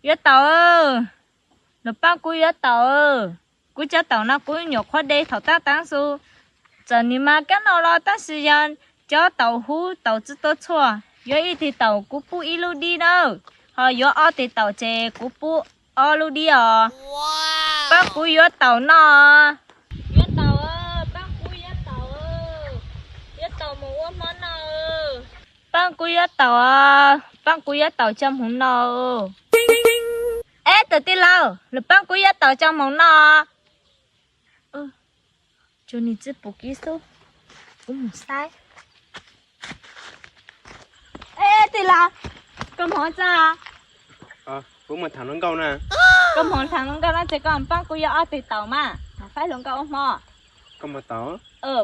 Yuav taum, lawv paab kuv yuav taum. Kuv cov taum no kuv nyuam qhuav de thaum taab taab xu. Txawm nws mas kab no los tab sis yog cov taum huv taum tsi tua txhua, yuav ib teg taum kuv pub ib lub dib na, ho yuav ob teg taum ces kuv pub ob lub dib os. Paab kuv yuav taum no. Yuav taum, paab kuv yuav taum, yuav taum mus ua hmo no. Paab kuv yuav taum, paab kuv yuav taum coj mus no. Eb, tus tij laug, lawv paab kuv yuav taum coj mus no. Tsuas nws tsi pum kiv xwb, kuv mus saib. Eb, tij laug, koj mus tso. Kuv mus tham hluas nkauj na. Koj mus tham hluas nkauj no ces koj paab kuv yuav ob teg taum mas, mus faib hluas nkauj ua hmo. Koj mus taum.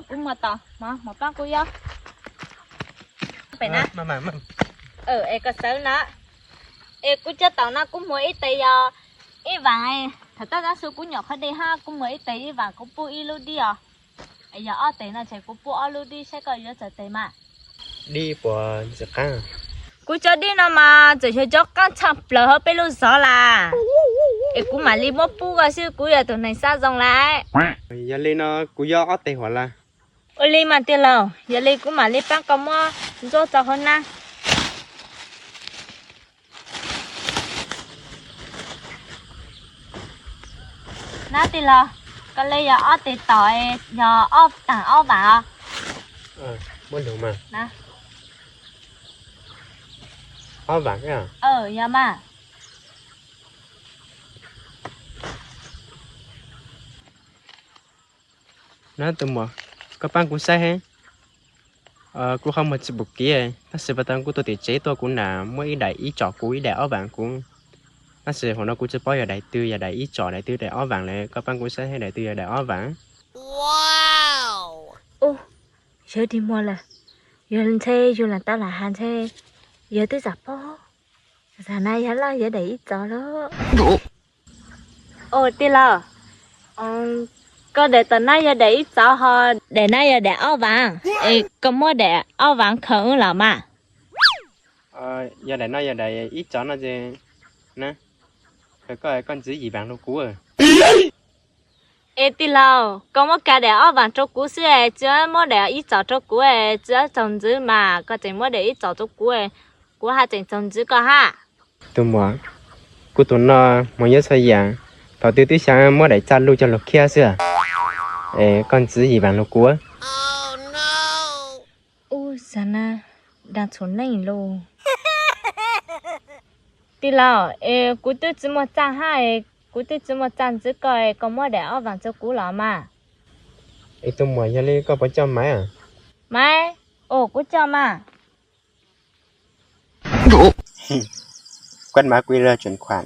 Kuv mus taum, mus paab kuv yuav. Es koj sawv na. Es kuv cov taum no kuv muag ib teg yog ib vaam. Thaum taab taab xu kuv nyuam qhuav de hab, kuv muag ib teg ib vaam kuv pub ib lub dib os. Yog ob teg no ces kuv pub ob lub dib saib koj yuav txawm teg mas. Dib puas ntxim qaab? Kuv cov dib no mas txawm yog cov qaab tshaj plaws hauv peb lub zos las. Es kuv mam li muab pub koj xwb, kuv yog tus neeg xav zoo lawm. Yog li no kuv yuav ob teg huam las. Ua li mas tij laug, yog li kuv mam li paab koj muab ntsuab tso hauv nab. Nab tij laug, koj le yog ob teg taum, yog ob taag ob vaam os. Ob vaam. Yog mas. Nab tus muam, koj paab kuv saib hab. Kuv qhov muag tsi pum kiv, tab sis pas tas kuv tuaj tim tsev tuaj kuv nam muab ib daim ib tsom kuv ib daim ob vaam kuv. Tab sis huam no kuv tsi paub yog daim twg yog daim ib tsom, daim twg daim ob vaam lawm, koj paab kuv saib hab daim twg yog daim ob vaam. Ub, yog dig muag lawm, yog ntshe yug lam tau lam has ntshe yog twb tsaam paub. Zaam na yog loj yog daim ib tsom lawm. Ua tij laug, koj daim tom nab yog daim ib tsom ho daim nab yog daim ob vaam, es koj muab daim ob vaam khaws wb los mas. Yog daim no yog daim ib tsom no ces, khaws koj, koj ntxiv yim vaam rau kuv. Es tij laug, koj muab kag daim ob vaam rau kuv xwb, tsi muab daim ib tsom rau kuv, tsi txaus ntxiv mas koj tseem muab daim ib tsom rau kuv, kuv haj tseem txaus ntxiv koj hab. Tus muam, kuv tus no muag yuav txhua yaam, thaum twg twb xav muab daim txaj luj coj lug khiab xwb. Es koj ntxiv yim vaam lug kuv. Ub, xav na, dag txhum neej lug. Tij laug, es kuv twb tsi muaj txaj hab, kuv twb tsi muaj txaj ntxiv koj, koj muab daim ob vaam rau kuv los mas. Es tus muam, yog li koj puas coj maiv? Maiv? Ua, kuv coj mas. Quên mã quy rờ chuyển khoản.